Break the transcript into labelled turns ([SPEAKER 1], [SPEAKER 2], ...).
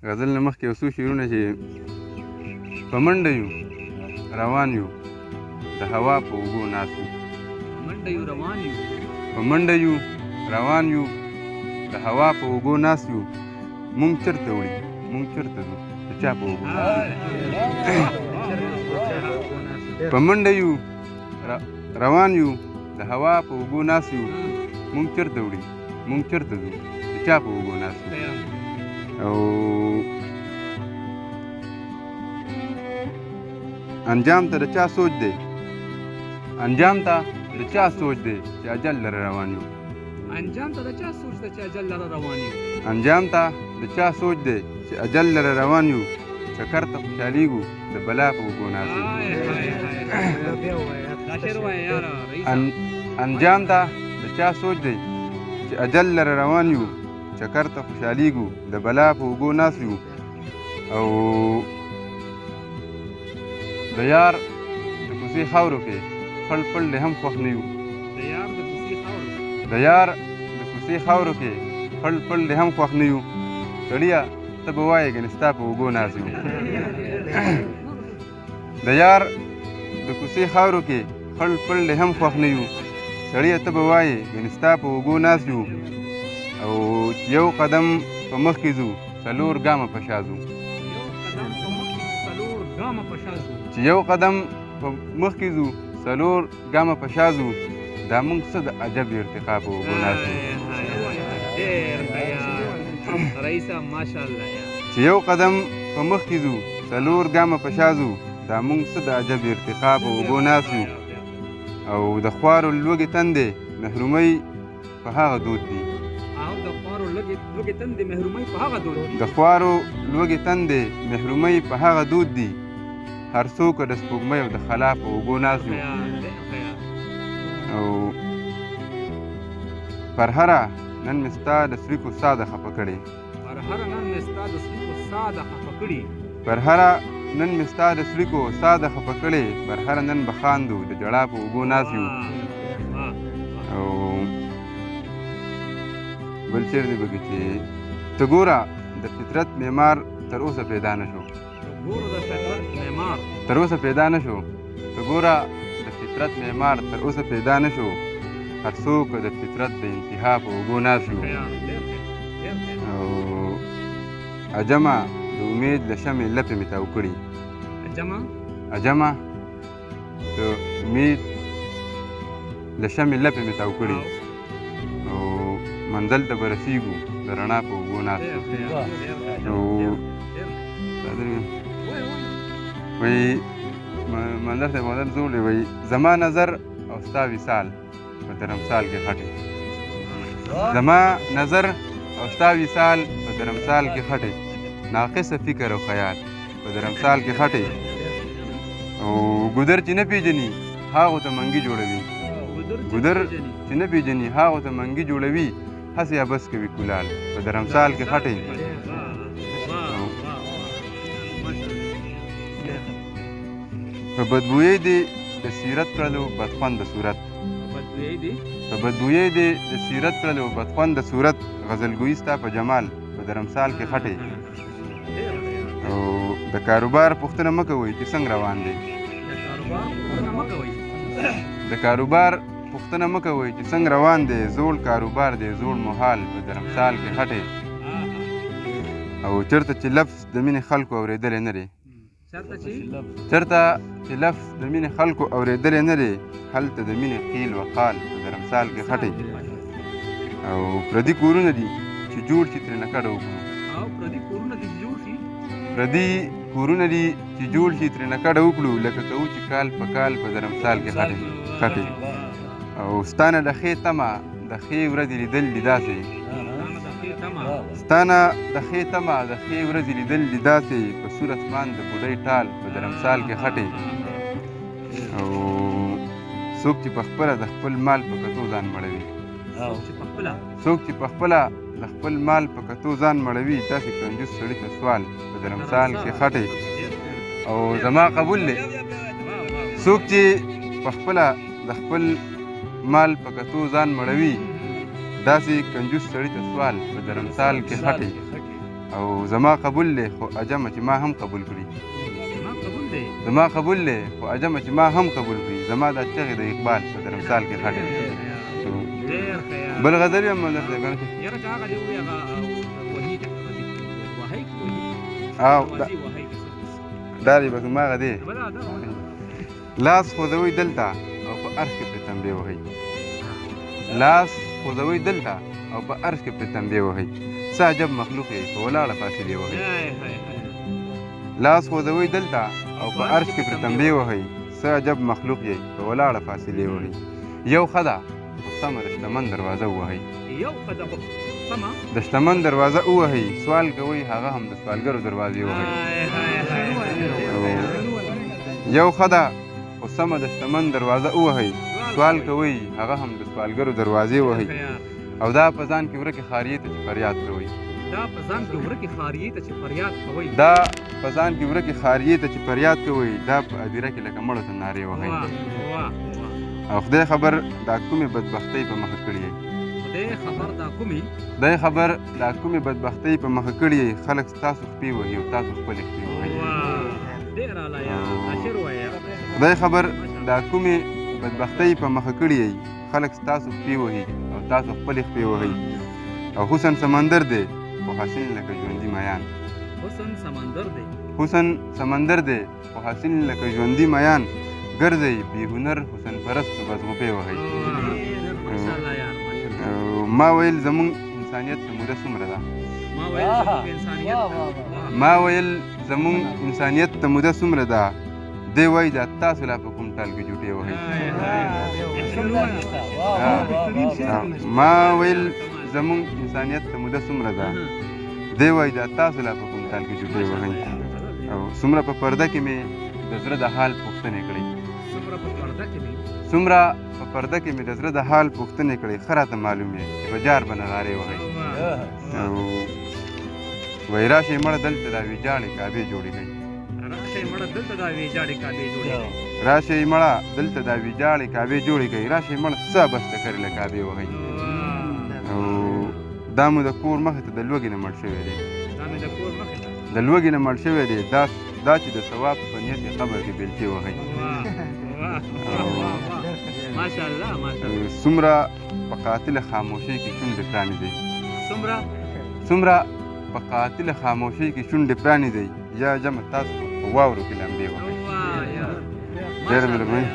[SPEAKER 1] غزل نه مخکې یو څو شعرونه چې په منډه یو روان یو د هوا په اوږو ناست یو.
[SPEAKER 2] منډه یو روان یو.
[SPEAKER 1] په منډه یو روان یو د هوا په اوږو ناست یو، مونږ چېرته وړي مونږ چېرته ځو د چا په اوږو ناست یو. په منډه یو روان یو د هوا په اوږو ناست یو، مونږ چېرته وړي مونږ چېرته ځو د چا په اوږو ناست یو. او انجام ته د چا سوچ دی، انجام ته د چا سوچ دی چې اجل لره روان یو.
[SPEAKER 2] انجام ته د چا سوچ دی چې اجل لره روان یو.
[SPEAKER 1] انجام ته د چا سوچ دی چې اجل لره روان یو، چکر ته خوشحالېږو د بلا په اوږو ناست یو. انجام ته د چا سوچ دی چې اجل لره روان یو، چکر ته خوشحالېږو د بلا په اوږو ناست یو. او د یار د کوڅې خاورو کې پړ پړ دی هم خوښ نه یو.
[SPEAKER 2] د یار د کوڅې خاورو،
[SPEAKER 1] د یار د کوڅې خاورو کې پړ پړ دی هم خوښ نه یو، سړیه ته به وایې ګنې ستا په اوږو ناست یو. د یار د کوڅې خاورو کې خړ پړ دی هم خوښ نه یو، سړیه ته به وایې ګنې ستا په اوږو ناست یو. او چې یو قدم په مخکې ځو څلور ګامه په شا ځو. چې یو قدم په مخکې ځو څلور ګامه په شا ځو، دا موږ څه د عجب ارتقا په اوږو ناست یو. چې یو قدم په مخکې ځو څلور ګامه په شا ځو، دا موږ څه د عجب ارتقا په اوږو ناست یو. او د خوارو لوږې تندې محرومۍ په هغه دود دي.
[SPEAKER 2] او د خوارو لوږې تندې محرومۍ په هغه دود دي.
[SPEAKER 1] د خوارو لوږې تندې محرومۍ په هغه دود دي، هر څوک د سپوږمۍ او د خلا په اوږو ناست یو. او پرهره نن مې ستا د څړیکو ساه ده خفه کړې.
[SPEAKER 2] پرهره نن مې ستا د څړیکو ساه ده خفه کړې.
[SPEAKER 1] پرهره نن مې ستا د څړیکو ساه ده خفه کړې، پرهره نن به خاندو د ژړا په اوږو ناست یو. او بل شعر دی پکې چې ته ګوره د فطرت معمار تر اوسه پیدا نه شو. تر اوسه پیدا نه شو. ته ګوره د فطرت معمار تر اوسه پیدا نه شو، هر څوک د فطرت د انتها په اوږو ناست یو. او عجمه د امید له شمې لپې مې تاو کړي. عجمه د امید له شمې لپې مې تاو کړي، او منزل ته به رسېږو د رڼا په اوږو ناست یو. او وایي منظر صاحب غزل زوړ دی، وایي زما نظر او ستا وصال په درمسال کې خټې. زما نظر او ستا وصال په درمسال کې خټې، ناقصه فکر او خیال په درمسال کې خټې. او ګودر چې نه پېژني هغو ته منګي جوړوي. ګودر چې نه پېژني هغو ته منګي جوړوي، هسې عبث کوي کولال په درمسال کې خټې. په بدبویۍ دې د سیرت کړلو بدخونده صورت. په بدبویۍ دې د سیرت کړلو بدخونده صورت، غزلګویي ستا په جمال په درمسال کې خټې. او د کاروبار پوښتنه مه کوئ چې څنګه روان دی. د کاروبار پوښتنه مه کوئ چې څنګه روان دی، زوړ کاروبار دی زوړ محال په درمسال کې خټې. او چېرته چې لفظ د مینې خلکو اورېدلی نه دی. چېرته چې لفظ د مینې خلکو اورېدلی نه دی، هلته د مینې قیل وقال په درمسال کې خټې. او پردي کورونه دي چې جوړ شي ترېنه کډه وکړو. پردي کورونه دي چې جوړ شي ترېنه کډه وکړو، لکه کوو چې کال په کال په درمسال کې خټې خټې. او ستا نه د ښې تمه د ښې ورځې لیدل دي داسې. ستا نه د ښې تمه د ښې ورځې لیدل دي داسې، په سور اسمان د بوډۍ ټال په درمسال کې خټې. او څوک چې په خپله د خپل مال په کتو ځان مړوي. څوک چې په خپله د خپل مال په کتو ځان مړوي، داسې کنجوس سړي ته سوال په درمسال کې خټې. او زما قبول دی، څوک چې په خپله د خپل مال په کتو ځان مړوي، داسې کنجوس سړي ته سوال په درمسال کې خټې. او زما قبول دی خو عجمه چې ما هم قبول کړي. زما قبول دی خو عجمه چې ما هم قبول کړي. زما دا چغې د اقبال په درمسال کې خټې. بل غزل هم درته کنه. او دا دی بس ما غدي لاس خوځوي دلته او په عرش کې پرې تنبې وهي. لاس خوځوي دلته او په عرش کې پرې تنبې وهي. څه عجب مخلوق یې په ولاړه فاصلې وهي. لاس خوځوي دلته او په عرش کې پرې تنبې وهي. څه عجب مخلوق یې په ولاړه فاصلې وهي. یو ښه ده خو سمه د شتمن دروازه ووهئ.
[SPEAKER 2] یو ښه ده خو سمه
[SPEAKER 1] د شتمن دروازه ووهئ. سوال کوئ هغه هم د سوالګرو دروازې وهئ. یو ښه ده خو سمه د شتمن دروازه ووهئ. سوال کوئ هغه هم د سوالګرو دروازې وهئ. او دا په ځان کې ورکې ښاریې ته چې فریاد کوئ.
[SPEAKER 2] دا په ځان کې ورکې ښاریې ته چې فریاد کوئ.
[SPEAKER 1] دا په ځان کې ورکې ښاریې ته چې فریاد کوئ. دا په ادیره کې لکه مړو ته نارې وهئ. او خدای خبر دا کومې بدبختۍ په مخه کړې. خدای خبر دا کومې بدبختۍ په مخه کړې. خلک ستاسو خپې وهي او تاسو خپلې خپې وهئ. خدای خبر دا کومې بدبختۍ په مخه کړې. خلک ستاسو خپې وهي او تاسو خپلې خپې وهئ. او حسن سمندر دی خو حسین لکه ژوندي میان.
[SPEAKER 2] حسن سمندر دی.
[SPEAKER 1] حسن سمندر دی خو حسین لکه ژوندي میان. ګرځئ بې هنر حسن پرستو بس غوپې وهئ. ما ویل زمونږ انسانیت ته موده څومره ده. ما ویل زمونږ انسانیت ته موده څومره ده. دی وایي دا تاسو لا په کوم ټال کې جوټې وهئ. ما ویل زمونږ انسانیت ته موده څومره ده. دی وایي دا تاسو لا په کوم ټال کې جوټې وهئ. او څومره په پرده کې مې د زړه د حال پوښتنې کړې. څومره په پرده کې مې د زړه د حال پوښتنې کړې. ښه راته معلوم یې چې په جار به نغارې وهئ. او وایي راشئ مړه دلته دا ویجاړې کعبې جوړې کړئ.
[SPEAKER 2] راشئ مړه دلته دا ویجاړې کعبې جوړې کړئ.
[SPEAKER 1] راشئ مړه دلته دا ویجاړې کعبې جوړې کړئ. راشئ مړه څه بس چکرې له کعبې وهئ. او دا مو د کور مخې ته د لوږې نه مړ شوی دی. د لوږې نه مړ شوی دی. دا چې د ثواب په نیت یې قبر کې بیلچې وهئ. څومره په قاتله خاموشۍ کې شونډې پرانیزئ. څومره په قاتله خاموشۍ کې شونډې پرانیزئ. یا جمع تاسو په واورو کې لمبې وهئ. ډېره مهرباني.